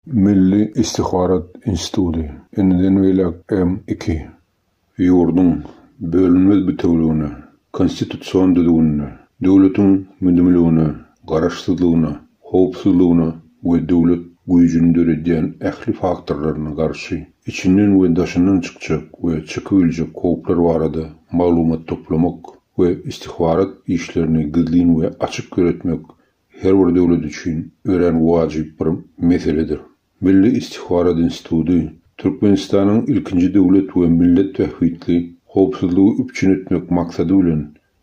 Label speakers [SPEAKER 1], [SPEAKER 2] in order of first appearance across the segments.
[SPEAKER 1] Milli istihbarat instituty, indiden beýläk M-iki, ýurduň bölünmez bitewüligine, konstitusion düzgünine, döwletiň müdimiligine, garaşsyzlygyna, howpsuzlygyna we döwlet güýjüni döredýän ähli faktorlaryna garşy içinden we daşyndan çykjak we çykybiljek howplar barada maglumat toplamak we istihbarat işlerini gizlin we açyk ýöretmek her bir döwlet üçin örän wajyp bir meseledir. Milli istihbarat instituty Türkmenistanyň ilkinji döwlet we millet bähbitli howpsuzlygy üpjün etmek maksady bilen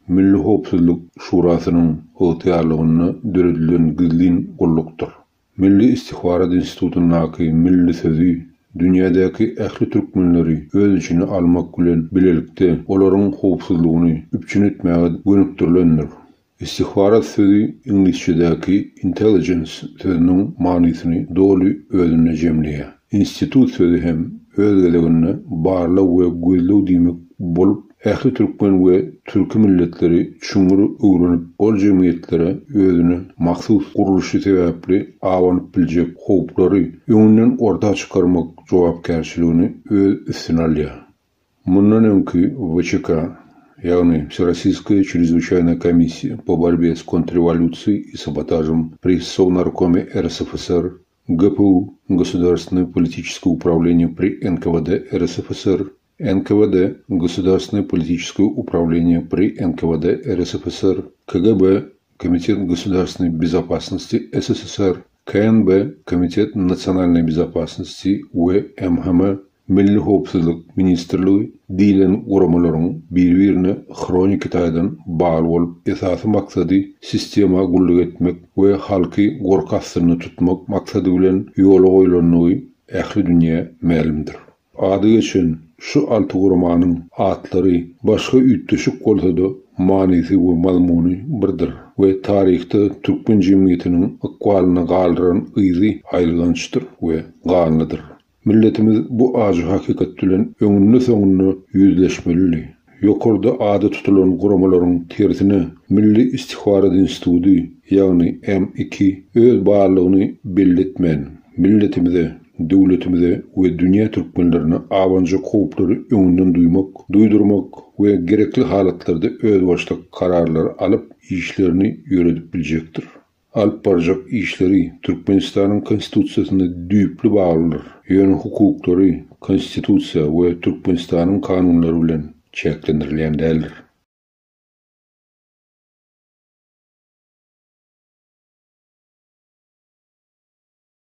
[SPEAKER 1] Milli howpsuzlyk şurasynyň ygtyýarlygynda döredilen gizlin gullukdyr. Milli istihbarat institutyndaky milli sözi dünýädäki ähli türkmenleri öz içine almak bilen bilelikde olaryň howpsuzlygyny üpjün etmäge gönükdirilendir. Istihbarat sözi iňlisçedäki intelligence sözüniň manysyny doly özünde jemleýär. Institut sözi hem öz gezeginde barlag we gözleg diýmek bolup, ähli türkmen we türki milletleri çuňňur öwrenip, ol jemgyýetlere özüne mahsus gurluşy sebäpli abanyp biljek howplary öňünden orta çykarmak jogapkärçiligini öz üstüne alýar. Mundan öňki WÇK, ýagny Wserossiýskaýa çrezwyçaýnaýa komissiýa po borbe s kontrrewolýusiýey i sabotažem pri Sownarkome RSFSR, GPU, Gosudarstwennoe politiçeskoe uprawleniýe pri NKWD RSFSR, NKWD, Gosudarstwennoe politiçeskoe uprawleniýe pri NKWD RSFSR, KGB, Komitet gosudarstwennoý bezopasnosti SSSR, KNB, Komitet nasionalnoý bezopasnosti we MHM, Milli howpsuzlyk ministrligi, diýlen guramalaryň biri-birine hroniki taýdan bagly bolup, esasy maksady sistema gulluk etmek we halky gorky astynda tutmak maksady bilen ýola goýlandygy ähli dünýä mälimdir. Ady geçen şu alty guramanyň atlary başga üýtgeşik bolsa-da, manysy we mazmuny birdir we taryhda türkmen jemgyýetiniň ykbalynda galdyran yzy aýylgançdyr we ganlydyr. Milletimiz bu ajy hakykat bilen öňünde-soňunda ýüzleşmelidi. Ýokarda ady tutulan guramalaryň tersine, Milli istihbarat instituty, ýagny M-iki öz barlygyny belli etmän, milletimize, döwletimize we dünýä türkmenlerine abanjak howplary öňünden duýmak, duýdurmak we gerekli halatlarda özbaşdak kararlar alyp, işlerini ýöredip biljekdir. Alyp barjak işleri Türkmenistanyň Konstitusiýasyna düýpli baglydyr, ýöne hukuklary Konstitusiýa we Türkmenistanyň kanunlary bilen çäklendirilýän däldir.